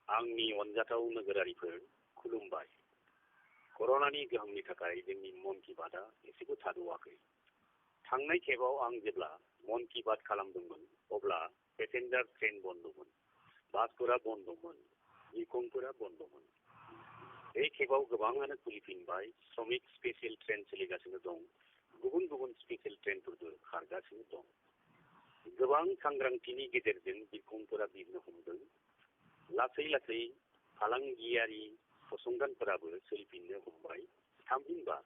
आंनि अनजाथाव नोगोरारिफोर खुलुमबाय। कर'नानि गोहोमनि थाखाय जोंनि मन की बातआ एसेबो थाद'आखै। थांनाय खेबाव आं जेब्ला मन की बात खालामदोंमोन अब्ला पेसेन्जार ट्रेन बन्दमोन, बासफोरा बन्दमोन, बिरखंफोरा बन्दमोन। बे खेबाव गोबाङानो खुलिफिनबाय, श्रमिक स्पेसियेल ट्रेन सोलिगासिनो दं, गुबुन गुबुन स्पेसियेल ट्रेनफोरबो खारगासिनो दं। गोबां सांग्रांथिनि गेजेरजों बिरखंफोरा बिरनो हमदों। लासै लासै फालांगियारि फसंथानफोराबो सोलिफिननो हमबाय। थामहिनबा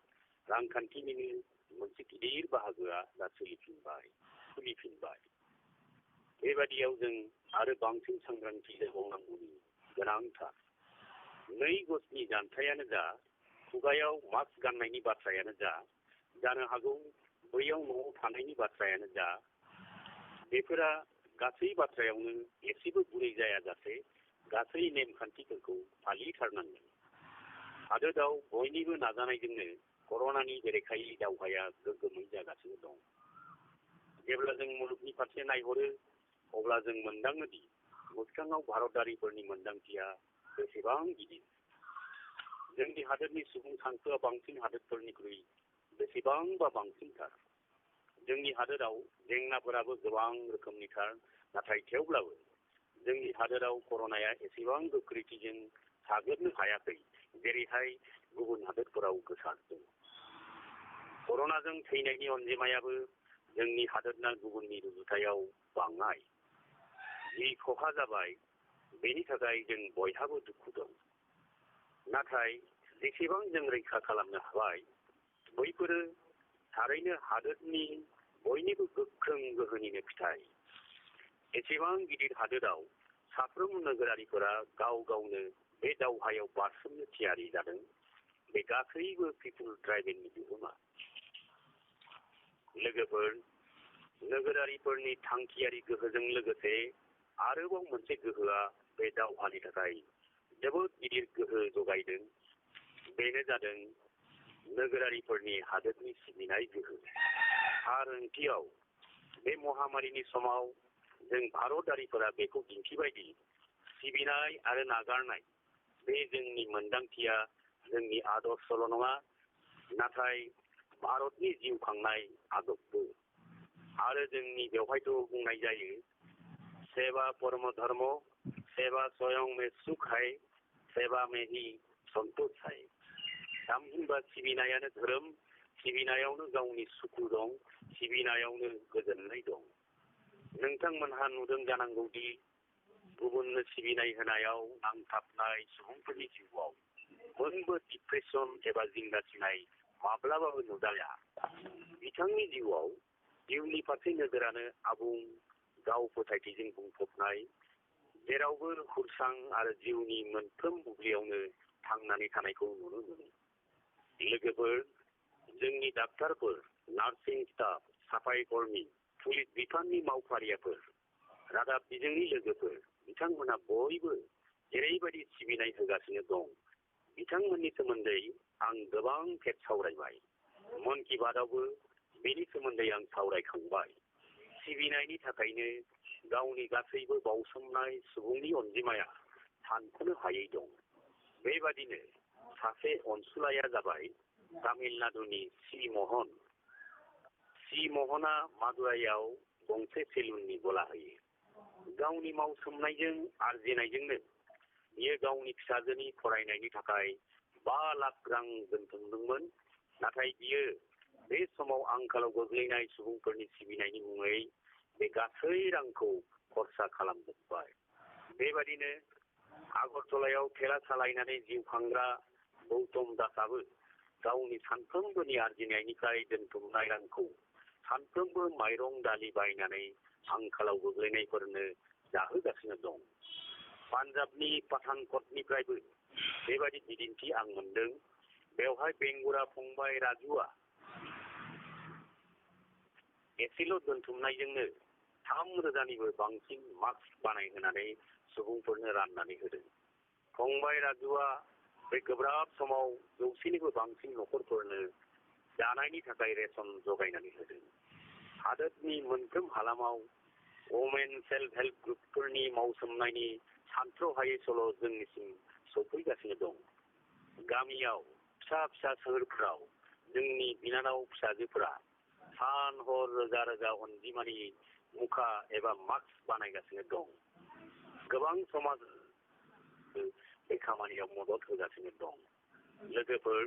रांखान्थिनिनो मोनसे गिदिर बाहागोआ दा खुलिफिनबाय। बेबादियाव जों आरो बांसिन सांग्रांथि जाबावनांगौनि गोनांथार। 2 गजनि जानथायानो जा, खुगायाव मास्क गाननायनि बाथ्रायानो जा, जानो हागौ बैयाव न'आव थानायनि बाथ्रायानो जा, बेफोरा गासै बाथ्रायावनो एसेबो गुरै जायाजासे गासै नेमखान्थिफोरखौ फालिथारनांगोन। हादोराव बयनिबो नाजानायजोंनो कर'नानि बेरेखायै दावहाया गोग्गोमै जागासिनो दं। जेब्ला जों मुलुगनि फारसे नायहरो अब्ला जों मोनदाङो दि मोगथाङाव भारतारिफोरनि मोनदांथिया बेसेबां गिदिर। जोंनि हादोरनि सुबुं सानखोआ बांसिन हादोरफोरनिख्रुइ बेसेबांबा बांसिनथार। जोंनि हादोराव जेंनाफोराबो गोबां रोखोमनिथार, नाथाय थेवब्लाबो जोंनि हादोराव कर'नाया एसेबां गोख्रैथिजों साग्लोबनो हायाखै जेरैहाय गुबुन हादोरफोराव गोसारदों। कर'नाजों थैनायनि अनजिमायाबो जोंनि हादोरना गुबुननि रुजुथायाव बाङाय। जि खहा जाबाय बेनि थाखाय जों बयहाबो दुखु दं। नाथाय जेसेबां जों रैखा खालामनो हाबाय बैफोरो थारैनो हादोरनि बयनिबो गोख्रों गोहोनिनो फिथाइ। एसेबां गिदिर हादोराव साफ्रोम नोगोरारिफोरा गाव गावनो बे दावहायाव बारसोमनो थियारि जादों। बे गासैबो पिपुल ट्राइबेलनि बिहोमा। लोगोफोर, नोगोरारिफोरनि थांखियारि गोहोजों लोगोसे आरोबाव मोनसे गोहोआ बे दावहानि थाखाय जोबोद गिदिर गोहो जगायदों। बेनो जादों नोगोरारिफोरनि हादोरनि सिबिनाय गोहो। थार ओंथियाव बे महामारिनि समाव जों भारतारिफोरा बेखौ दिन्थिबाय दि सिबिनाय आरो नागारनाय बे जोंनि मोनदांथिया जोंनि आदर्शल' नङा, नाथाय भारतनि जिउ खांनाय आदबबो। आरो जोंनि बेवहायथ' बुंनाय जायो, सेवा परम धर्म, सेवा स्वयं में सुख है, सेवा में ही सन्तोष है। थामहिनबा सिबिनायानो धोरोम, सिबिनायावनो गावनि सुखु दं, सिबिनायावनो गोजोननाय दं। नोंथांमोनहा नुदों जानांगौ दि गुबुननो सिबिनाय होनायाव नांथाबनाय सुबुंफोरनि जिउआव मोनबो डिप्रेसन एबा जिंगासिनाय माब्लाबाबो नुजाया। बिथांनि जिउनि फारसे नोजोरानो आबुं गाव फोथायथिजों बुंफबनाय, जेरावबो हुरसां आरो जिउनि मोनफ्रोम बुब्लियावनो थांनानै थानायखौ नुनो मोनो। लोगोफोर, जोंनि डाक्टारफोर, नार्सिं स्टाफ, साफाई कर्मी, पुलिस बिफाननि मावफारियाफोर, रादाब बिजोंनि लोगोफोर, बिथांमोना बयबो जेरैबायदि सिबिनाय होगासिनो दं, बिथांमोननि सोमोन्दै आं गोबां खेब सावरायबाय। मन की बातआवबो बेनि सोमोन्दै आं सावरायखांबाय। सिबिनायनि थाखायनो गावनि गासैबो बावसोमनाय सुबुंनि अनजिमाया सानख'नो हायै दं। बेबादिनो सासे अनसुलाया जाबाय तामिलनाडुनि सि महन। सि महना मादुराइयाव गंसे सेलुननि गला होयो। गावनि मावसोमनायजों आरजिनायजोंनो बियो गावनि फिसाजोनि फरायनायनि थाखाय 5 लाख रां दोनथुमदोंमोन। नाथाय बियो बे समाव आंखालाव गोग्लैनाय सुबुंफोरनि सिबिनायनि मुङै बे गासै रांखौ खरसा खालामजोब्बाय। बेबादिनो आगरतलायाव थेला सालायनानै जिउ खांग्रा गौतम दासआबो गावनि सानफ्रोमबोनि आरजिनायनिफ्राय दोनथुमनाय रांखौ सानफ्रोमबो माइरं दालि बायनानै आंखालाव गोग्लैनायफोरनो जाहोगासिनो दं। पान्जाबनि पाठानकटनिफ्रायबो बेबायदि बिदिन्थि आं मोनदों। बेवहाय बेंगुरा फंबाय राजुआ एसेल' दोनथुमनायजोंनो 3,000निबो बांसिन मास्क बानायहोनानै सुबुंफोरनो राननानै होदों। फंबाय राजुआ बे गोब्राब समाव 100निबो बांसिन न'खरफोरनो जानायनि थाखाय रेशन जगायनानै होदों। हादोरनि मोनफ्रोम हालामाव वमेन सेल्फ हेल्प ग्रुपफोरनि मावसोमनायनि सानथ्र'हायै सल' जोंनिसिम सफैगासिनो दं। गामियाव फिसा फिसा सोहोरफोराव जोंनि बिनानाव फिसाजोफोरा सान हर रोजा रोजा अनजिमानि मुखा एबा मास्क बानायगासिनो दं। गोबां समाज बे खामानियाव मदद होगासिनो दं। लोगोफोर,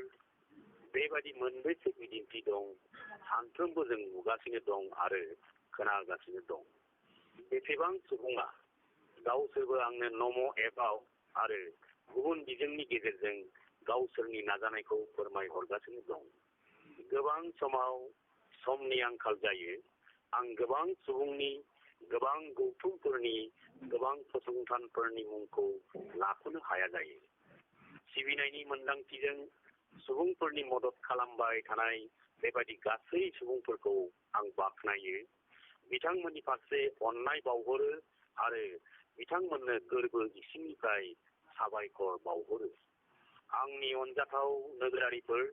बेबादि मोनबेसे बिदिन्थि दं सानफ्रोमबो जों नुगासिनो दं आरो खोनागासिनो दं। बेसेबां सुबुङा गावसोरबो आंनो नमो एपआव आरो गुबुन बिजोंनि गेजेरजों गावसोरनि नाजानायखौ फोरमायहरगासिनो दं। गोबां समाव समनि आंखाल जायो। आं गोबां सुबुंनि, गोबां गौथुमफोरनि, गोबां फसंथानफोरनि मुंखौ लाख'नो हाया जायो। सिबिनायनि मोन्दांथिजों सुबुंफोरनि मदद खालामबाय थानाय बेबादि गासै सुबुंफोरखौ आं बाख्नायो। बिथांमोननि फारसे अननाय बावहरो आरो बिथांमोननो गोरबो इसिंनिफ्राय साबायखर बावहरो। आंनि अनजाथाव नोगोरारिफोर,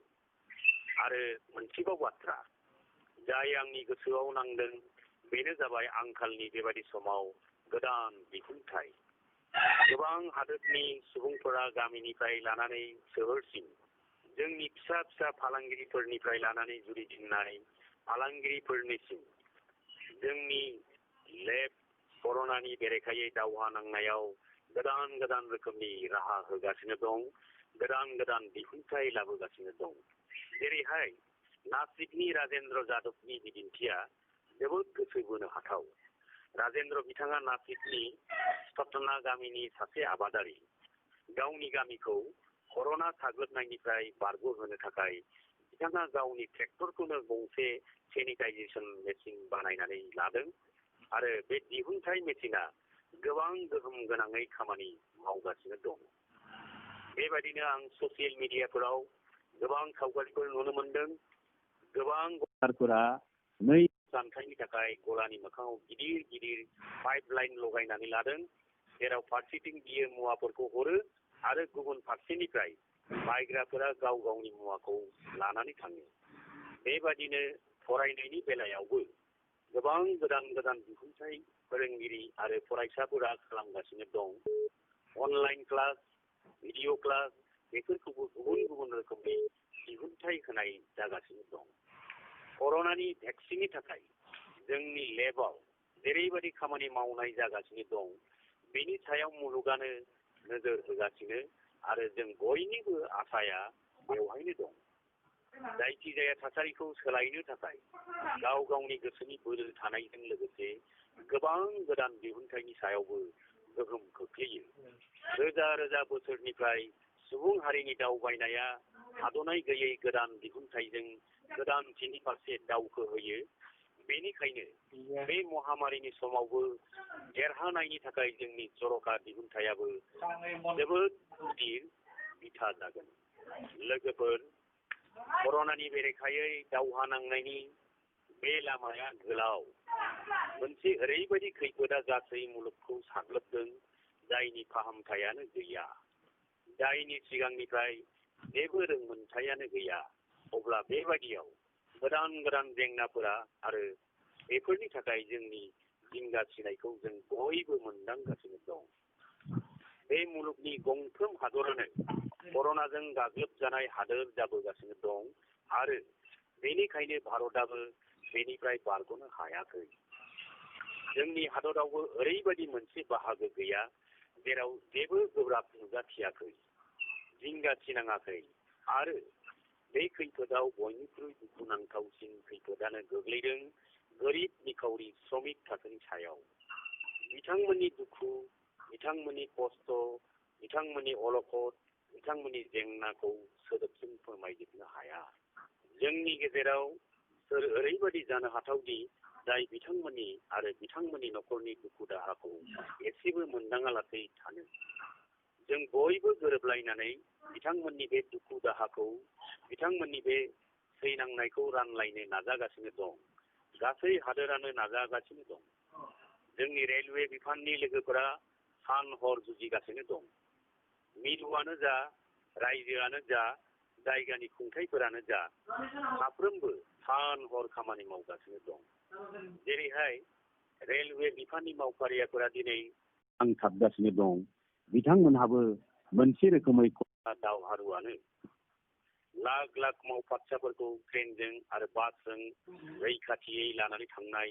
आरो मोनसेबाव बाथ्रा जाय आंनि गोसोआव नांदों बेनो जाबाय आंखालनि बेबादि समाव गोदान दिहुनथाय। गोबां हादोरनि सुबुंफोरा गामिनिफ्राय लानानै सोहोरसिम, जोंनि फिसा फिसा फालांगिरिफोरनिफ्राय लानानै जुरिजेननाय फालांगिरिफोरनिसिम जोंनि लेब कर'नानि बेरेखायै दावहा नांनायाव गोदान गोदान रोखोमनि राहा होगासिनो दं, गोदान गोदान दिहुनथाय लाबोगासिनो दं। जेरैहाय नासिकनि राजेन्द्र जादबनि बिदिन्थिया जोबोद गोसो बोनो हाथाव। राजेन्द्र बिथाङा नासिकनि सतना गामिनि सासे आबादारि। गावनि गामिखौ कर'ना साग्लोबनायनिफ्राय बारग'होनो थाखाय बिथाङा गावनि ट्रेक्टरखौनो गंसे सेनिटाइजेसन मेसिन बानायनानै लादों आरो बे दिहुनथाय मेसिना गोबां गोहोम गोनाङै खामानि मावगासिनो दं। बेबायदिनो आं ससियेल मिडियाफोराव गोबां सावगारिफोर नुनो मोनदों। गोबां गलादारफोरा 2 जानथायनि थाखाय गलानि मोखाङाव गिदिर गिदिर पाइप लाइन लगायनानै लादों, जेराव फारसेथिं बियो मुवाफोरखौ हरो आरो गुबुन फारसेनिफ्राय बायग्राफोरा गाव गावनि मुवाखौ लानानै थाङो। बेबादिनो फरायनायनि बेलायावबो गोबां गोदान गोदान दिहुनथाय फोरोंगिरि आरो फरायसाफोरा खालामगासिनो दं। अनलाइन क्लास, भिडिअ क्लास बेफोरखौबो गुबुन गुबुन रोखोमनि दिहुनथाय होनाय जागासिनो दं। कर'नानि भेक्सिननि थाखाय जोंनि लेबआव जेरैबायदि खामानि मावनाय जागासिनो दं, बेनि सायाव मुलुगानो नोजोर होगासिनो आरो जों बयनिबो आसाया बेवहायनो दं। जायखिजाया थासारिखौ सोलायनो थाखाय गाव गावनि गोसोनि बोलो थानायजों लोगोसे गोबां गोदान दिहुनथायनि सायावबो गोहोम खोख्लैयो। रोजा रोजा बोसोरनिफ्राय सुबुं हारिनि दावबायनाया थाद'नाय गैयै गोदान दिहुनथायजों गोदानथिनि फारसे दावखोहोयो। बेनिखायनो बे महामारिनि समावबो देरहानायनि थाखाय जोंनि जर'खा दिहुनथायाबो जोबोद गिदिर बिथा जागोन। लोगोफोर, कर'नानि बेरेखायै दावहा नांनायनि बे लामाया गोलाव। मोनसे ओरैबायदि खैफोदा गासै मुलुगखौ साग्लोबदों जायनि फाहामथायानो गैया, जायनि सिगांनिफ्राय जेबो रोंमोनथायानो गैया। अब्ला बेबायदियाव गोदान गोदान जेंनाफोरा आरो बेफोरनि थाखाय जोंनि जिंगासिनायखौ जों बयबो मोनदांगासिनो दं। बे मुलुगनि गंफ्रोम हादरानो कर'नाजों गाग्लोबजानाय हादोर जाबोगासिनो दं आरो बेनिखायनो भारतआबो बेनिफ्राय बारग'नो हायाखै। जोंनि हादरावबो ओरैबायदि मोनसे बाहागो गैया जेराव जेबो गोब्राब नुजाथियाखै, जिंगासिनाङाखै आरो बे खैफोदाव बयनिख्रुइ दुखुनांथावसिन खैफोदानो गोग्लैदों गोरिब निखावरि श्रमिक थाखोनि सायाव। बिथांमोननि दुखु, बिथांमोननि खस्थ', बिथांमोननि अलखद, बिथांमोननि जेंनाखौ सोदोबजों फोरमायजोबनो हाया। जोंनि गेजेराव सोर ओरैबायदि जानो हाथावदि जाय बिथांमोननि आरो बिथांमोननि न'खरनि दुखु दाहाखौ एसेबो मोनदाङालासै थानो। जों बयबो गोरोबलायनानै बिथांमोननि बे दुखु दाहाखौ, बिथांमोननि बे सैनांनायखौ रानलायनो नाजागासिनो दं। गासै हादोरानो नाजागासिनो दं। जोंनि रेलवे बिफाननि लोगोफोरा सान हर जुजिगासिनो दं। मिरुआनो जा, रायजोआनो जा, जायगानि खुंथायफोरानो जा, साफ्रोमबो सान हर खामानि मावगासिनो दं। जेरैहाय रेलवे बिफाननि मावफारियाफोरा दिनै नांथाबगासिनो दं। बिथांमोनहाबो मोनसे रोखोमै दावहारुआनो लाख लाख मावफागसाफोरखौ ट्रेनजों आरो बासजों रैखाथियै लानानै थांनाय,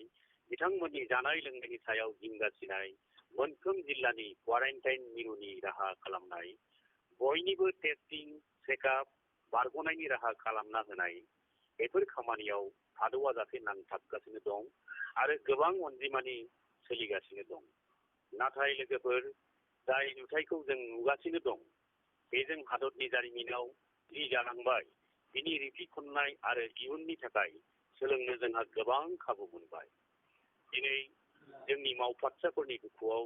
बिथांमोननि जानाय लोंनायनि सायाव जिंगासिनाय, मोनफ्रोम जिल्लानि क्वारेन्टाइन मिरुनि राहा खालामनाय, बयनिबो टेस्टिं चेकआप बारग'नायनि राहा खालामना होनाय, बेफोर खामानियाव हादरा जाथे नांथाबगासिनो दं आरो गोबां अनजिमानि सोलिगासिनो दं। नाथाय लोगोफोर, जाय नुथायखौ जों नुगासिनो दं बेजों हादरनि जारिमिनाव जि जालांबाय बिनि रिफिखननाय आरो इयुननि थाखाय सोलोंनो जोंहा गोबां खाबु मोनबाय। दिनै जोंनि मावफागसाफोरनि दुखुआव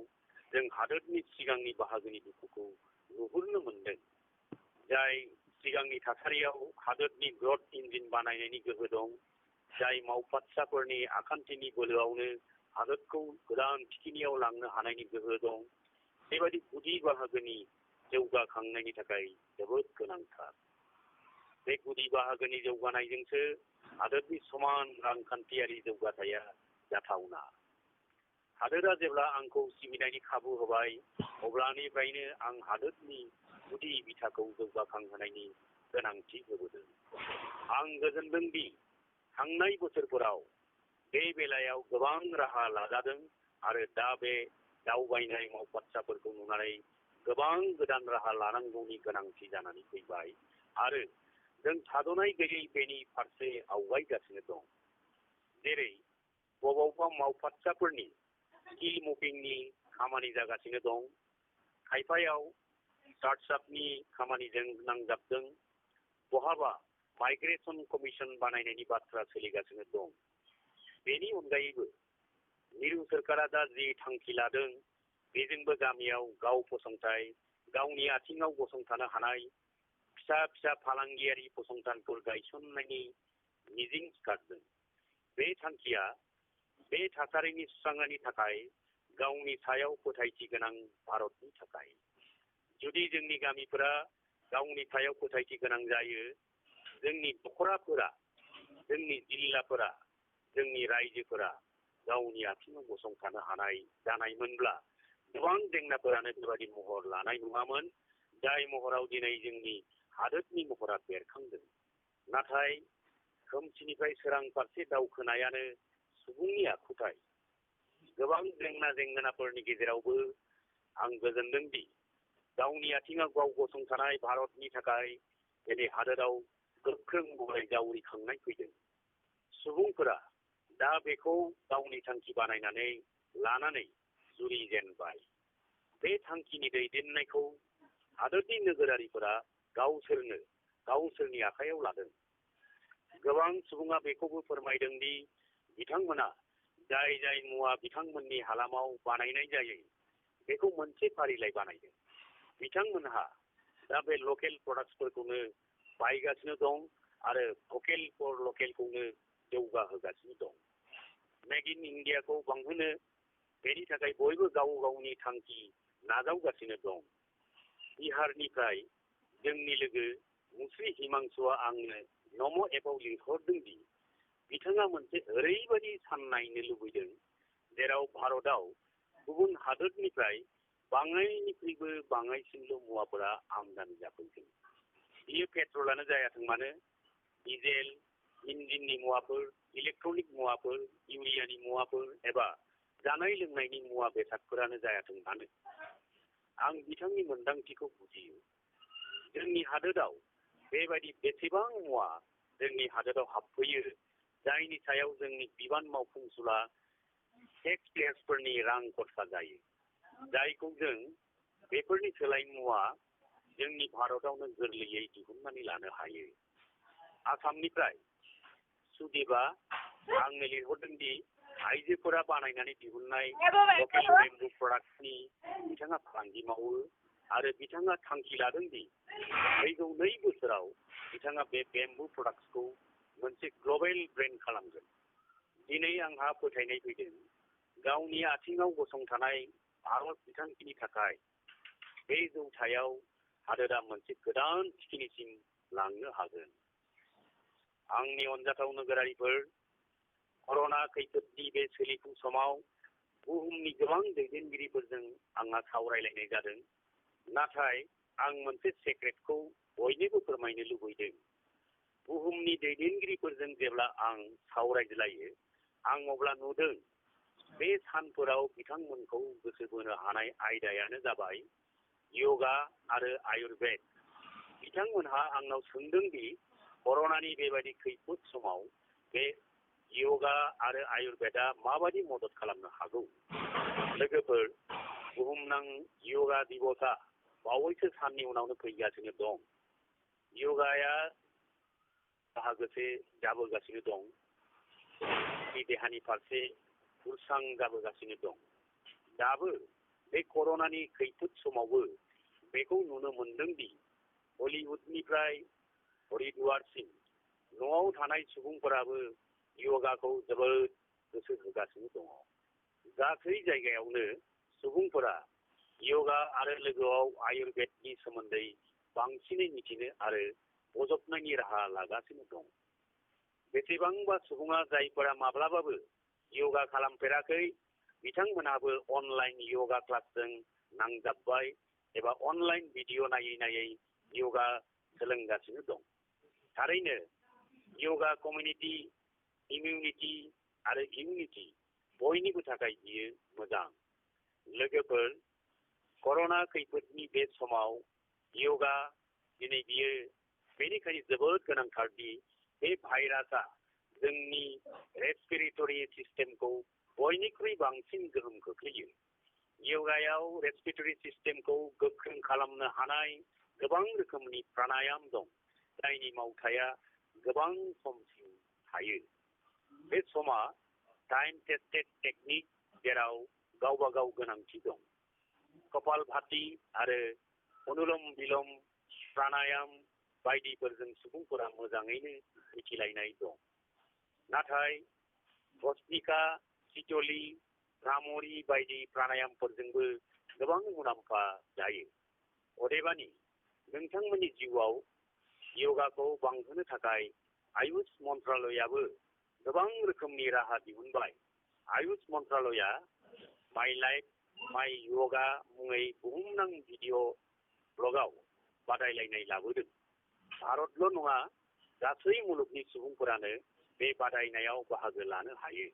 जों हादरनि सिगांनि बाहागोनि दुखुखौ नुहुरनो मोनदों। जाय सिगांनि थासारियाव हादरनि ग्रथ इन्जिन बानायनायनि गोहो दं, जाय मावफागसाफोरनि आखान्थिनि बोलोआवनो हादरखौ गोदान थिखिनियाव लांनो हानायनि गोहो दं, बेबायदि गुदि बाहागोनि जौगाखांनायनि थाखाय जोबोद गोनांथार। बे गुदि बाहागोनि जौगानायजोंसो हादरनि समान रांखान्थियारि जौगाथाया जाथावना। हादोरा जेब्ला आंखौ सिबिनायनि खाबु होबाय, अब्लानिफ्रायनो आं हादरनि गुदि बिथाखौ जौगाखांहोनायनि गोनांथि होबोदों। आं गोजोनदों दि थांनाय बोसोरफोराव बे बेलायाव गोबां राहा लाजादों आरो दा बे दावबायनाय मावफागसाफोरखौ नुनानै गोबां गोदान राहा लानांगौनि गोनांथि जानानै फैबाय आरो जों थाद'नाय गैयै बेनि फारसे आवगायगासिनो दं। जेरै बबावबा मावफागसाफोरनि स्किल मपिंनि खामानि जागासिनो दं, खायफायाव स्टार्टआपनि खामानिजों नांजाबदों, बहाबा माइग्रेसन कमिसन बानायनायनि बाथ्रा सोलिगासिनो दं। बेनि अनगायैबो मिरु सोरखारा दा जि थांखि लादों बेजोंबो गामियाव गाव फसंथाय, गावनि आथिङाव गसंथानो हानाय फिसा फिसा फालांगियारि फसंथानफोर गायसननायनि मिजिं सिखारदों। बे थांखिया बे थासारिनि सुस्रांनायनि थाखाय गावनि सायाव फोथायथि गोनां भारतनि थाखाय। जुदि जोंनि गामिफोरा गावनि सायाव फोथायथि गोनां जायो, जोंनि नखराफोरा, जोंनि जिल्लाफोरा, जोंनि रायजोफोरा गावनि आथिङाव गसंथानो हानाय जानायमोनब्ला गोबां जेंनाफोरानो बेबायदि महर लानाय नङामोन, जाय महराव दिनै जोंनि हादोरनि महरा बेरखांदों। नाथाय खोमसिनिफ्राय सोरां फारसे दावखोनायानो सुबुंनि आखुथाय। गोबां जेंनाफोरनि गेजेरावबो आं गोजोनदों दि गावनि आथिङाव गाव गसंथानाय भारतनि थाखाय दिनै हादोराव गोख्रों महरै जावरिखांनाय फैदों। सुबुंफोरा दा बेखौ गावनि थांखि बानायनानै लानानै जुरिजेनबाय। बे थांखिनि दैदेननायखौ हादोरनि नोगोरारिफोरा गावसोरनि आखायाव लादों। गोबां सुबुङा बेखौबो फोरमायदों दि बिथांमोना जाय मुवा बिथांमोननि हालामाव बानायनाय जायो बेखौ मोनसे फारिलाइ बानायदों। बिथांमोनहा दा बे लकेल प्रडाक्टसफोरखौनो बायगासिनो दं आरो भकेल फर लकेलखौनो जौगाहोगासिनो दं। मेक इन इन्डियाखौ बांहोनो बेनि थाखाय बयबो गाव गावनि थांखि नाजावगासिनो दं। बिहारनिफ्राय जोंनि लोगो मुस्रि हिमांशुआ आंनो नमो एपआव लिंहरदों दि बिथाङा मोनसे ओरैबायदि सान नायनो लुबैदों जेराव भारतआव गुबुन हादोरनिफ्राय बाङाइनिख्रुइबो बाङाइसिनल' मुवाफोरा आमदानि जाफैगोन। बियो पेट्रलानो जायाथों मानो, डिजेल, इन्जिननि मुवाफोर, इलेक्ट्रनिक मुवाफोर, इउरियानि मुवाफोर एबा जानाय लोंनायनि मुवा बेसादफोरानो जायाथों मानो, आं बिथांनि मोन्दांथिखौ बुजियो। जोंनि हादोराव बेबायदि बेसेबां मुवा जोंनि हादोराव हाबफैयो जायनि सायाव जोंनि बिबान मावफुंसुला टेक्स पेयार्सफोरनि रां खरसा जायो, जायखौ जों बेफोरनि सोलाय मुवा जोंनि भारतआवनो गोरलैयै दिहुननानै लानो हायो। आसामनिफ्राय सुदीपआ आंनो लिरहरदों दि आइजोफोरा बानायनानै दिहुननाय लकेल बेम्बु प्रडाक्टसनि बिथाङा फालांगि मावो आरो बिथाङा थांखि लादों दि फैगौ 2 बोसोराव बिथाङा बे बेम्बु प्रडाक्टसखौ मोनसे ग्लबेल ब्रेन्ड खालामगोन। दिनै आंहा फोथायनाय फैदों गावनि आथिङाव गसंथानाय भारत बिथांखिनि थाखाय बे जौथायाव हादोरा मोनसे गोदान थिखिनिसिम लांनो हागोन। आंनि अनजाथाव नोगोरारिफोर, कर'ना खैफोदनि बे सोलिफु समाव बुहुमनि गोबां दैदेनगिरिफोरजों आंहा सावरायलायनाय जादों। नाथाय आं मोनसे सेक्रेटखौ बयनोबो फोरमायनो लुबैदों। बुहुमनि दैदेनगिरिफोरजों जेब्ला आं सावरायज्लायो, आं अब्ला नुदों बे सानफोराव बिथांमोनखौ गोसो बोनो हानाय आयदायानो जाबाय योगा आरो आयुर्वेद। बिथांमोनहा आंनाव सोंदों दि कर'नानि बेबायदि खैफोद समाव बे योगा आरो आयुर्वेदा माबायदि मदद खालामनो हागौ। लोगोफोर, बुहुमनां योगा दिबसआ बावैसो साननि उनावनो फैगासिनो दं। योगाया बाहागोसे जाबोगासिनो दं। देहानि फारसे गुरसां जाबोगासिनो दं। दाबो बे कर'नानि खैफोद समावबो बेखौ नुनो मोनदों दि हलिउडनिफ्राय हरिद्वारसिम न'आव थानाय सुबुंफोराबो योगाखौ जोबोद गोसो होगासिनो दङ। गासै जायगायावनो सुबुंफोरा योगा आरो लोगोआव आयुर्वेदनि सोमोन्दै बांसिनै मिथिनो आरो बजबनायनि राहा लागासिनो दं। बेसेबांबा सुबुङा जायफोरा माब्लाबाबो योगा खालामफेराखै, बिथांमोनहाबो अनलाइन योगा क्लासजों नांजाबबाय एबा अनलाइन भिडिअ नायै नायै योगा सोलोंगासिनो दं। थारैनो योगा कमिउनिटि, इमिउनिटि आरो इउनिटि बयनिबो थाखाय बियो मोजां। लोगोफोर, कर'ना खैफोदनि बे समाव योगा दिनै बियो बेनिखायनो जोबोद गोनांथार दि बे भाइरासआ जोंनि रेस्पिरेटरि सिस्टेमखौ बयनिख्रुइ बांसिन गोहोम खोख्लैयो। योगायाव रेस्पिरेटरि सिस्टेमखौ गोख्रों खालामनो हानाय गोबां रोखोमनि प्राणायाम दं, जायनि मावथाया गोबां समसिम थायो। बे समा टाइम टेस्टेड टेकनिक, जेराव गावबा गाव गोनांथि दं। कपालभाति आरो अनुलोम बिलोम प्राणायाम बायदिफोरजों सुबुंफोरा मोजाङैनो मिथिलायनाय दं। नाथाय भस्त्रिका, सितली, भ्रामरी बायदि प्राणायामफोरजोंबो गोबां मुलाम्फा जायो। अदेबानि नोंथांमोननि जिउआव योगाखौ बांहोनो थाखाय आयुष मन्त्रालयाबो गोबां रोखोमनि राहा दिहुनबाय। आयुष मन्त्रालया माइ लाइफ माइ योगा मुङै बुहुमनां भिडिअ ब्लगाव बादायलायनाय लाबोदों। भारतल' नङा, गासै मुलुगनि सुबुंफोरानो बे बादायनायाव बाहागो लानो हायो।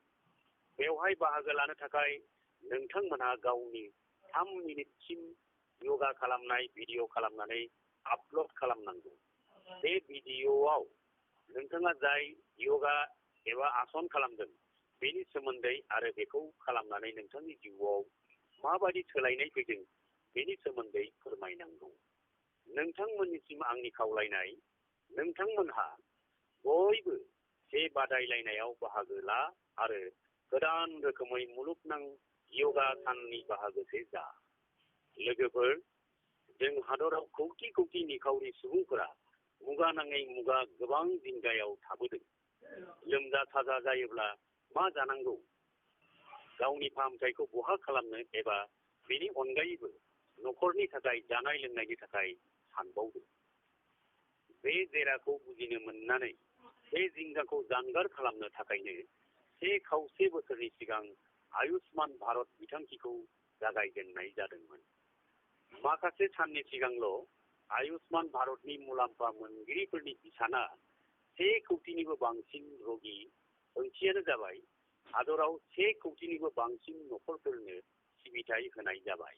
बेवहाय बाहागो लानो थाखाय नोंथांमोनहा गावनि 3 मिनिटसिम योगा खालामनाय भिडिअ खालामनानै आपल'ड खालामनांगौ। बे भिडिअआव नोंथाङा जाय योगा एबा आसन खालामदों बेनि सोमोन्दै आरो बेखौ खालामनानै नोंथांनि जिउआव माबायदि सोलायनाय फैदों बेनि सोमोन्दै फोरमायनांगौ। नोंथांमोननिसिम आंनि खावलायनाय, नोंथांमोनहा बयबो बे बादायलायनायाव बाहागो ला आरो गोदान रोखोमै मुलुगनां योगा साननि बाहागोसे जा। लोगोफोर, जों हादराव कौटि कौटि निखावरि सुबुंफोरा मुगा नाङै मुगा गोबां जिंगायाव थाबोदों। लोमजा साजा जायोब्ला मा जानांगौ, गावनि फाहामथायखौ बहा खालामनो एबा बेनि अनगायैबो न'खरनि थाखाय जानाय लोंनायनि थाखाय सानबावदों। बे जेराखौ बुजिनो मोननानै बे जिंगाखौ जानगार खालामनो थाखायनो 1.5 बोसोरनि सिगां आयुष्मान भारत बिथांखिखौ जागायजेननाय जादोंमोन। माखासे साननि सिगांल' आयुष्मान भारतनि मुलाम्फा मोनगिरिफोरनि बिसाना 1 कौटिनिबो बांसिन रगि, ओंथियानो जाबाय हादराव 1 कौटिनिबो बांसिन न'खरफोरनो सिबिथाय होनाय जाबाय।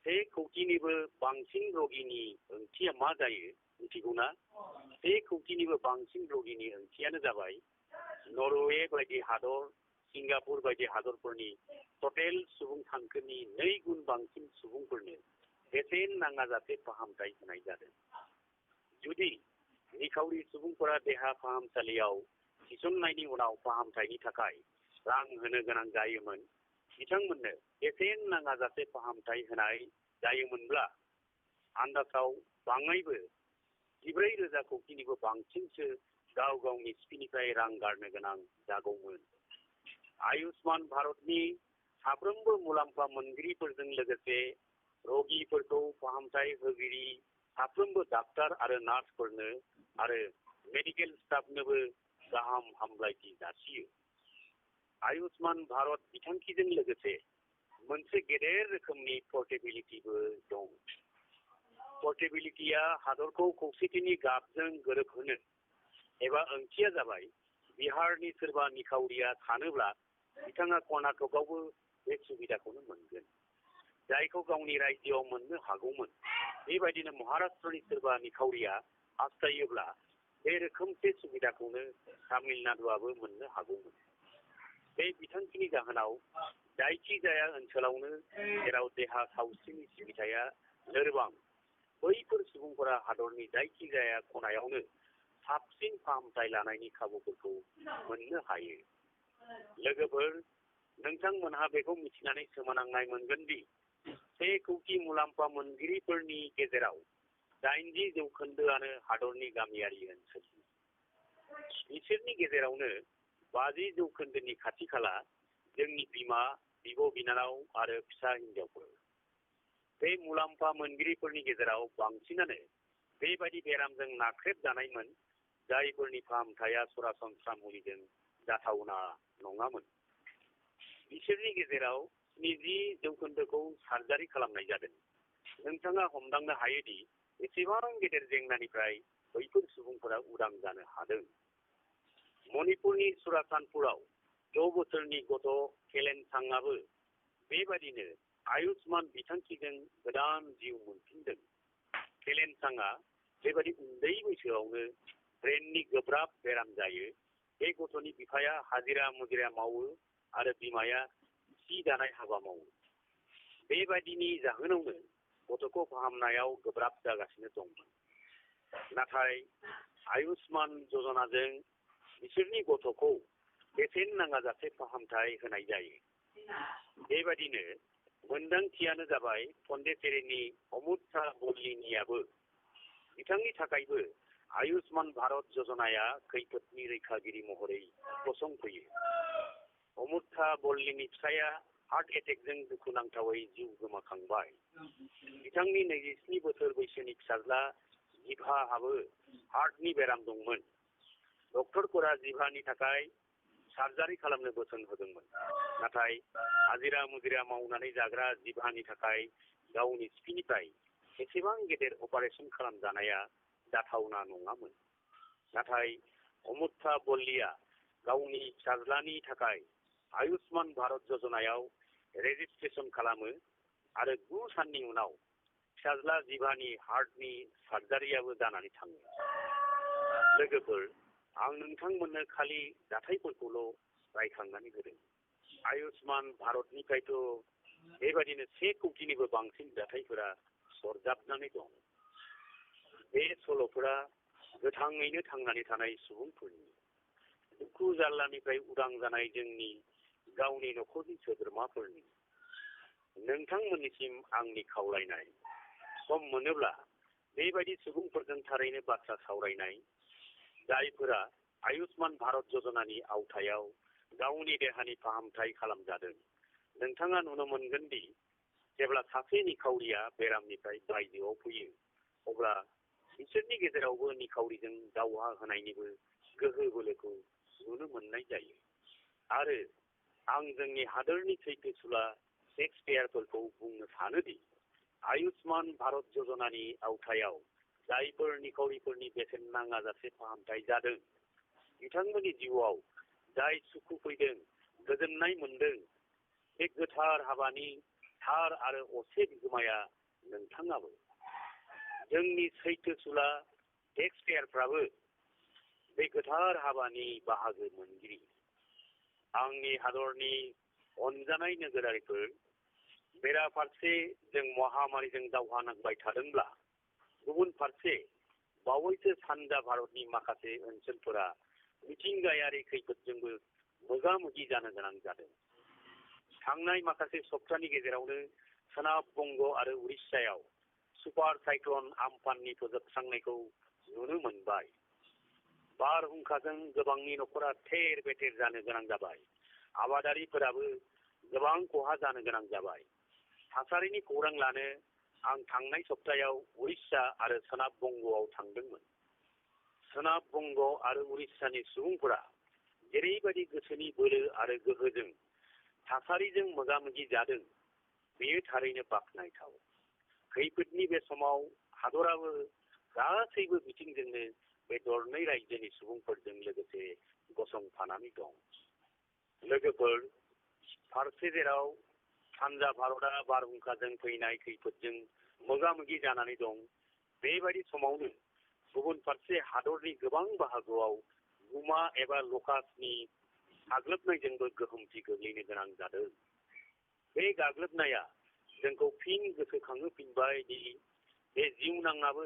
1 कौटिनिबो बांसिन रगिनि ओंथिया मा जायो मिथिगौना? 1 कौटिनिबो बांसिन रगिनि ओंथियानो जाबाय नरवे बायदि हादर, सिंगापुर बायदि हादरफोरनि टटेल सुबुं सानखोनि 2 गुन बांसिन सुबुंफोरनो बेसेन नाङाजासे फाहामथाय होनाय जादों। जुदि निखावरि सुबुंफोरा देहा फाहामसालियाव थिसननायनि उनाव फाहामथायनि थाखाय रां होनो गोनां जायोमोन, बिथांमोननो बेसेन नाङाजासे फाहामथाय होनाय जायोमोनब्ला आन्दाजाव बाङाइबो 14,000 कौटिनिबो बांसिनसो गाव गावनि सिपिनिफ्राय रां गारनो गोनां जागौमोन। आयुष्मान भारतनि साफ्रोमबो मुलाम्फा मोनगिरिफोरजों लोगोसे रगिफोरखौ फाहामथाय होगिरि साफ्रोमबो डाक्टार आरो नार्सफोरनो आरो मेडिकेल स्टाफनोबो गाहाम हामलायथि जासियो। आयुष्मान भारत बिथांखिजों लोगोसे मोनसे गेदेर रोखोमनि पर्टेबिलिटिबो दं। पर्टेबिलिटिया हादरखौ खौसेथिनि गाबजों गोरोबहोनो एबा ओंथिया जाबाय बिहारनि सोरबा निखावरिया थानोब्ला बिथाङा कर्नाटकआवबो बे सुबिदाखौनो मोनगोन जायखौ गावनि रायजोआव मोननो हागौमोन। बेबायदिनो महाराष्ट्रनि सोरबा निखावरिया हास्थायोब्ला बे रोखोमसे सुबिदाखौनो तामिलनाडुआबो मोननो हागौमोन। बे बिथांखिनि जाहोनाव जायखिजाया ओनसोलावनो जेराव देहा सावस्रिनि सिबिथाया लोरबां बैफोर सुबुंफोरा हादरनि जायखिजाया खनायावनो साबसिन फाहामथाय लानायनि खाबुफोरखौ मोननो हायो। लोगोफोर, नोंथांमोनहा बेखौ मिथिनानै सोमोनांनाय मोनगोन दि 1 कौटि मुलाम्फा मोनगिरिफोरनि गेजेराव 80% हादरनि गामियारि ओनसोलनि। बिसोरनि गेजेरावनो 50% खाथि खाला जोंनि बिमा, बिब' बिनानाव आरो फिसा हिन्जावफोर। बे मुलाम्फा मोनगिरिफोरनि गेजेराव बांसिनानो बेबायदि बेरामजों नाख्रेबजानायमोन जायफोरनि फाहामथाया सरासनस्रा मुलिजों जाथावना नङामोन। बिसोरनि गेजेराव 70% सार्जारि खालामनाय जादों। नोंथाङा हमदांनो हायोदि एसेबां गेदेर जेंनानिफ्राय बैफोर सुबुंफोरा उदां जानो हादों। मणिपुरनि सुरासानपुराव 6 बोसोरनि गथ' केलेनसांआबो बेबादिनो आयुष्मान बिथांखिजों गोदान जिउ मोनफिनदों। केलेनसांआ बेबादि उन्दै बैसोआवनो ब्रेननि गोब्राब बेराम जायो। बे गथ'नि बिफाया हाजिरा मुजिरा मावो आरो बिमाया सि दानाय हाबा मावो। बेबायदिनि जाहोनावनो गथ'खौ फाहामनायाव गोब्राब जागासिनो दंमोन। नाथाय आयुष्मान यजनाजों बिसोरनि गथ'खौ बेसेन नाङाजासे फाहामथाय होनाय जायो। बेबायदिनो मोनदांथियानो जाबाय पन्डिचेरीनि अमृता बल्लिनीआबो। बिथांनि थाखायबो आयुष्मान भारत यजनाया खैफोदनि रैखागिरि महरै गसंफैयो। अमृता बल्लिनी फिसाया हार्ट एटेकजों दुखुनांथावै जिउ गोमाखांबाय। बिथांनि 27 बोसोर बैसोनि फिसाज्ला जिभाहाबो हार्टनि बेराम दंमोन। डक्टरफोरा जिभानि थाखाय सार्जारि खालामनो बोसोन होदोंमोन। नाथाय हाजिरा मुजिरा मावनानै जाग्रा जिभानि थाखाय गावनि सिपिनिफ्राय एसेबां गेदेर अपारेसन खालामजानाया जाथावना नङामोन। नाथाय अमृता बल्लिया गावनि फिसाज्लानि थाखाय आयुष्मान भारत यजनायाव रेजिस्ट्रेसन खालामो आरो 9 साननि उनाव फिसाज्ला जिभानि हार्टनि सार्जारियाबो जानानै थाङो। लोगोफोर, आं नोंथांमोननो खालि जाथायफोरखौल' रायखांनानै होदों। आयुष्मान भारतनिफ्रायथ' बेबायदिनो 1 कौटिनिबो बांसिन जाथायफोरा सरजाबनानै दं। बे सल'फोरा गोथाङैनो थांनानै थानाय सुबुंफोरनि दुखु जारलानिफ्राय उदां जानाय जोंनि गावनि न'खरनि सोद्रोमाफोरनि। नोंथांमोननिसिम आंनि खावलायनाय, सम मोनोब्ला बेबायदि सुबुंफोरजों थारैनो बाथ्रा सावरायनाय जायफोरा आयुष्मान भारत यजनानि आवथायाव गावनि देहानि फाहामथाय खालामजादों। नोंथाङा नुनो मोनगोन दि जेब्ला सासे निखावरिया बेरामनिफ्राय बायजोआव फैयो अब्ला बिसोरनि गेजेरावबो निखावरिजों दावहा होनायनिबो गोहो बोलोखौ नुनो मोननाय जायो। आरो आं जोंनि हादोरनि सैथोसुला टेक्स पेयारफोरखौ बुंनो सानोदि आयुष्मान भारत यजनानि आवथायाव जायफोर निखावरिफोरनि बेसेन नाङाजासे फाहामथाय जादों बिथांमोननि जिउआव जाय सुखु फैदों, गोजोननाय मोनदों, बे गोथार हाबानि थार आरो असे बिगोमाया नोंथाङाबो। जोंनि सैथोसुला टेक्स पेयारफ्राबो बे गोथार हाबानि बाहागो मोनगिरि। आंनि हादरनि अनजानाय नोगोरारिफोर, बेराफारसे जों महामारिजों दावहा नांबाय थादोंब्ला गुबुन फारसे बावैसो सानजा भारतनि माखासे ओनसोलफोरा मिथिंगायारि खैफोदजोंबो मोगा मोगि जानो गोनां जादों। थांनाय माखासे सप्तानि गेजेरावनो सोनाब बंग आरो उड़िष्यायाव सुपार साइक्ल'न आम्फाननि फोजोबस्रांनायखौ नुनो मोनबाय। बारहुंखाजों गोबांनि न'खरा थेर बेथेर जानो गोनां जाबाय। आबादारिफोराबो गोबां खहा जानो गोनां जाबाय। थासारिनि खौरां लानो आं थांनाय सप्तायाव उड़िष्या आरो सोनाब बंगआव थांदोंमोन। सोनाब बंग आरो उड़िष्यानि सुबुंफोरा जेरैबायदि गोसोनि बोलो आरो गोहोजों थासारिजों मोगा मोगि जादों बेयो थारैनो बाख्नायथाव। खैफोदनि बे समाव हादराबो गासैबो बिथिंजोंनो बे दरनै रायजोनि सुबुंफोरजों लोगोसे गसंफानानै दं। लोगोफोर, फारसे जेराव सानजा भारतआ बारहुंखाजों फैनाय खैफोदजों मोगा-मोगि जानानै दं, बेबायदि समावनो गुबुन फारसे हादरनि गोबां बाहागोआव गुमा एबा लकासनि गाग्लोबनायजोंबो गोहोमथि गोग्लैनो गोनां जादों। बे गाग्लोबनाया जोंखौ फिन गोसोखांहोफिनबाय दि बे जिउनाङाबो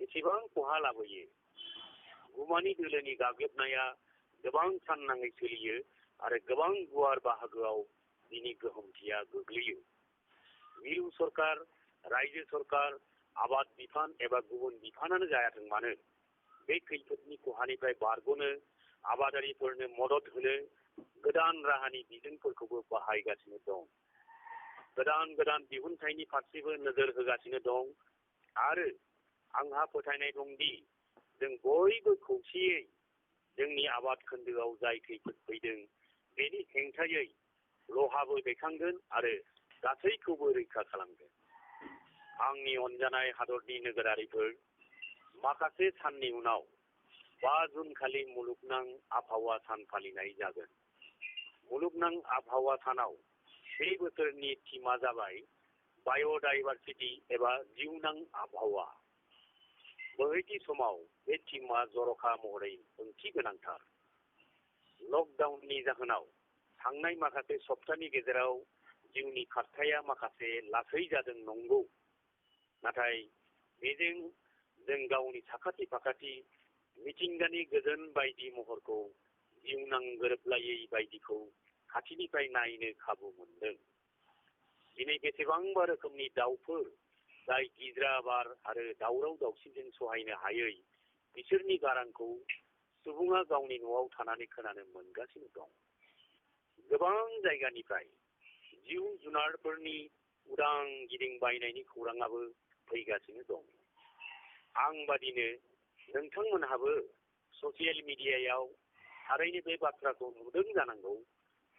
एसेबां खहा लाबोयो। गुमानि दोलोनि गाग्लोबनाया गोबां सान नाङै सोलियो आरो गोबां गुवार बाहागोआव बिनि गोहोमथिया गोग्लैयो। मिरु सरकार, रायजो सरकार, आबाद बिफान एबा गुबुन बिफानानो जायाथों मानो, बे खैफोदनि खहानिफ्राय बारग'नो आबादारिफोरनो मदद होनो गोदान राहानि बिजोंफोरखौबो बाहायगासिनो दं। गोदान दिहुनथायनि फारसेबो नोजोर होगासिनो दं आरो आंहा फोथायनाय दंदि जों बयबो खौसेयै जोंनि आबाद खोन्दोआव जाय खैफोद फैदों बेनि हेंथायै लहाबो दैखांगोन आरो गासैखौबो रैखा खालामगोन। आंनि अनजानाय हादरनि नोगोरारिफोर, माखासे साननि उनाव 5 जुन खालि मुलुगनां आबहावा सान फालिनाय जागोन। मुलुगनां आबहावा सानाव बे बोसोरनि थीमआ जाबाय बाय'डाइभारसिटि एबा जिउनां आबहावा। बोहैथि समाव बे थीमआ जर'खा महरै ओंथि गोनांथार। लकडाउननि जाहोनाव थांनाय माखासे सप्तानि गेजेराव जिउनि खारथाया माखासे लासै जादों नंगौ, नाथाय बेजों जों गावनि साखाथि फाखाथि मिथिंगानि गोजोन बायदि महरखौ जिउनां गोरोबलायै बायदिखौ खाथिनिफ्राय नायनो खाबु मोनदों। दिनै बेसेबांबा रोखोमनि दाउफोर जाय गिज्रा बार आरो दावराव दावसिजों सहायनो हायै, बिसोरनि गारांखौ सुबुङा गावनि न'आव थानानै खोनानो मोनगासिनो दं। गोबां जायगानिफ्राय जिउ जुनारफोरनि उदां गिदिंबायनायनि खौराङाबो फैगासिनो दं। आं बादिनो नोंथांमोनहाबो ससियेल मिडियायाव थारैनो बे बाथ्राखौ नुदों जानांगौ,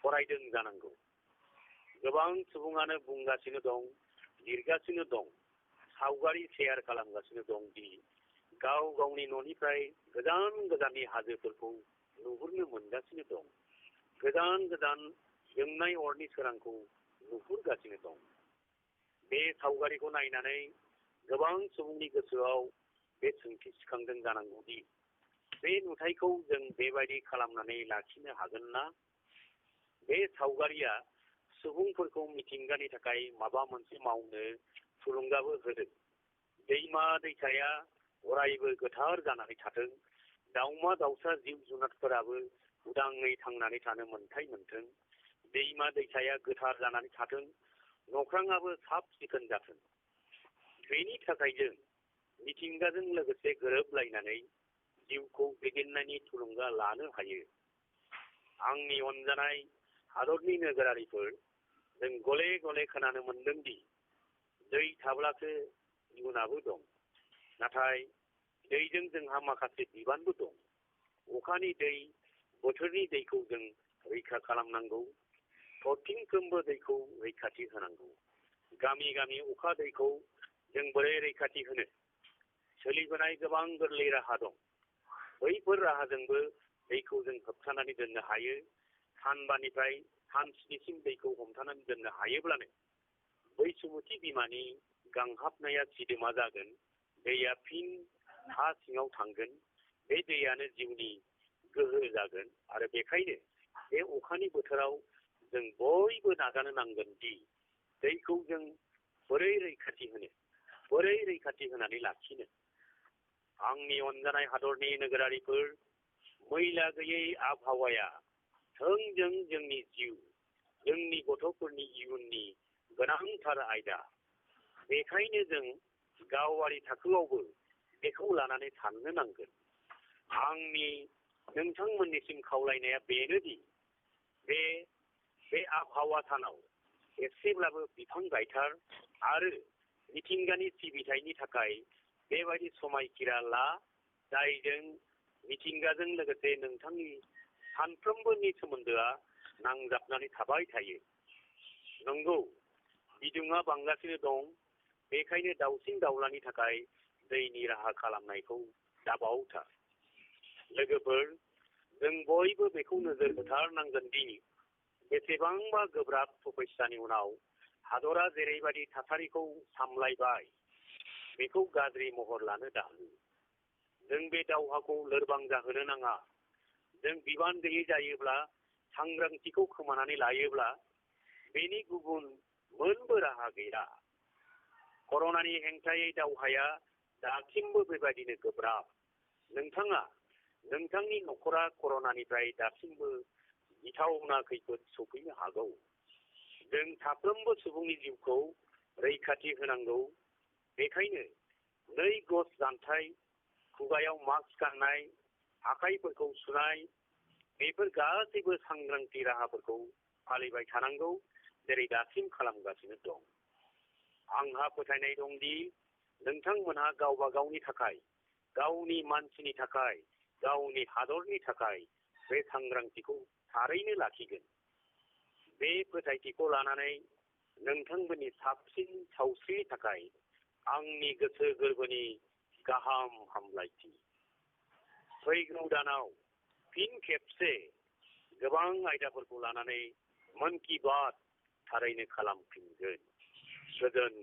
फरायदों जानांगौ। गोबां सुबुङानो बुंगासिनो दं, लिरगासिनो दं, सावगारि शेयार खालामगासिनो दं दि गाव गावनि न'निफ्राय गोजाननि हाजोफोरखौ नुहुरनो मोनगासिनो दं। गोजान जोंनाय अरनि सोरांखौ नुहुरगासिनो दं। बे सावगारिखौ नायनानै गोबां सुबुंनि गोसोआव बे सोंथि सिखांदों जानांगौ दि बे नुथायखौ जों बेबायदि खालामनानै लाखिनो हागोन ना? बे सावगारिया सुबुंफोरखौ मिथिंगानि थाखाय माबा मोनसे मावनो थुलुंगाबो होदों। दैमा दैसाया अरायबो गोथार जानानै थाथों, दाउमा दाउसा जिब जुनारफोराबो उदाङै थांनानै थानो मोन्थाय मोनथों, दैमा दैसाया गोथार जानानै थाथों, नख्राङाबो साब सिखोन जाथों। बेनि थाखाय जों मिथिंगाजों लोगोसे गोरोबलायनानै जिउखौ दैदेननायनि थुलुंगा लानो हायो। आंनि अनजानाय हादरनि नोगोरारिफोर, जों गले गले खोनानो मोनदों दि दै थाब्लासो इयुनाबो दं। नाथाय दैजों जोंहा माखासे बिबानबो दं। अखानि दै, बोथोरनि दैखौ जों रैखा खालामनांगौ। थरथिंफ्रोमबो दैखौ रैखाथि होनांगौ। गामि गामि अखा दैखौ जों बोरै रैखाथि होनो? सोलिबोनाय गोबां गोरलै राहा दं। बैफोर राहाजोंबो दैखौ जों होबथानानै दोननो हायो। सानबानिफ्राय सानस्निसिम दैखौ हमथानानै दोननो हायोब्लानो बैसुमुथि बिमानि गांहाबनाया सिदोमा जागोन, दैया फिन हा सिङाव थांगोन। बे दैयानो जिउनि गोहो जागोन आरो बेखायनो बे अखानि बोथोराव जों बयबो नाजानो नांगोन दि दैखौ जों बोरै रैखाथि होनानै लाखिनो। आंनि अनजानाय हादरनि नोगोरारिफोर, मैला गैयै आबहावाया थोंजों जोंनि जिउ, जोंनि गथ'फोरनि इयुननि गोनांथार आयदा। बेखायनो जों गावारि थाखोआवबो बेखौ लानानै साननो नांगोन। आंनि नोंथांमोननिसिम खावलायनाया बेनोदि बे आबहावा सानाव एसेब्लाबो बिफां गायथार आरो मिथिंगानि सिबिथायनि थाखाय बेबायदि समायखिरा ला, जायजों मिथिंगाजों लोगोसे नोंथांनि सानफ्रोमबोनि सोमोन्दोआ नांजाबनानै थाबाय थायो। नंगौ, बिदुङा बांगासिनो दं, बेखायनो दाउसिन दाउलानि थाखाय दैनि राहा खालामनायखौ दाबावथार। लोगोफोर, जों बयबो बेखौ नोजोर होथारनांगोन दि बेसेबांबा गोब्राब तपस्यानि उनाव हादरा जेरैबायदि थासारिखौ सामलायबाय बेखौ गाज्रि महर लानो दाहो। जों बे दावहाखौ लोरबां जाहोनो नाङा। जों बिबान गैयै जायोब्ला, सांग्रांथिखौ खोमानानै लायोब्ला बेनि गुबुन मोनबो राहा गैया। कर'नानि हेंथायै दावहाया दासिमबो बेबायदिनो गोब्राब। नोंथाङा, नोंथांनि न'खरा कर'नानिफ्राय दासिमबो गिथावना खैफोद सफैनो हागौ। जों साफ्रोमबो सुबुंनि जिउखौ रैखाथि होनांगौ। बेखायनो 2 गज जानथाय, खुगायाव मास्क गाननाय, आखाइफोरखौ सुनाय, बेफोर गासैबो सांग्रांथि राहाफोरखौ फालिबाय थानांगौ, जेरै दासिम खालामगासिनो दं। आंहा फोथायनाय दं दि नोंथांमोनहा गावबा गावनि थाखाय, गावनि मानसिनि थाखाय, गावनि हादरनि थाखाय बे सांग्रांथिखौ थारैनो लाखिगोन। बे फोथायथिखौ लानानै नोंथांमोननि साबसिन सावस्रिनि थाखाय आंनि गोसो गोरबोनि गाहाम हामलायथि। फैगौ दानाव फिन खेबसे गोबां आयदाफोरखौ लानानै मन की बात थारैनो खालामफिनगोन। गोजोन